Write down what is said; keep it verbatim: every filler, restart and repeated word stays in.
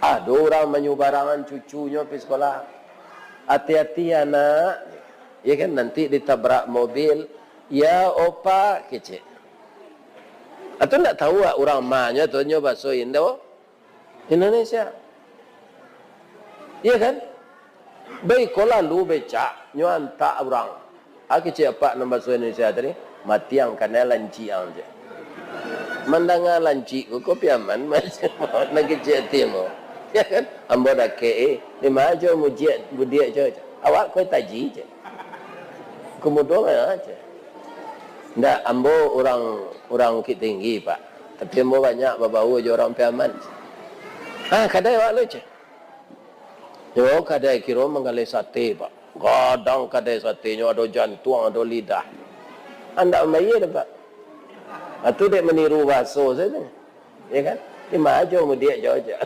Ado urang manyubarangan cucunyo pi sikolah. "Ati-ati, anak." Ya kan, nanti ditabrak mobil. "Ya, opa," kecek. Atau ndak tahu ah urang manyo tu nyo baso Indo-, Indonesia. Iya kan? Baiko lalu becak nyo antak urang. Ah, kecek apak nan baso Indonesia tadi, "Matiang kanai lancik ang," cek. Mandanga lancik ko, ko Piaman, nan kecek ati mo. Ya kan? Ambo dakek, eh, "Di ma jo mujiak budiak jo?" Cek. "Awak ko taji," cek. "Kumudo ma?" cek. "Ndak, ambo urang, urang Bukittinggi, Pak. Tapi ambo banyak babau jo urang Piaman." "Ah, kadai awak lo?" cek. "Yo, kadai kiro manggaleh sate, Pak. Gadang kadai satenyo, ado jantuang, ado lidah." Andak mambayia doh, Pak. Atu dek maniru baso sajo. Ya kan? "Di ma jo mudiak jo?" cek.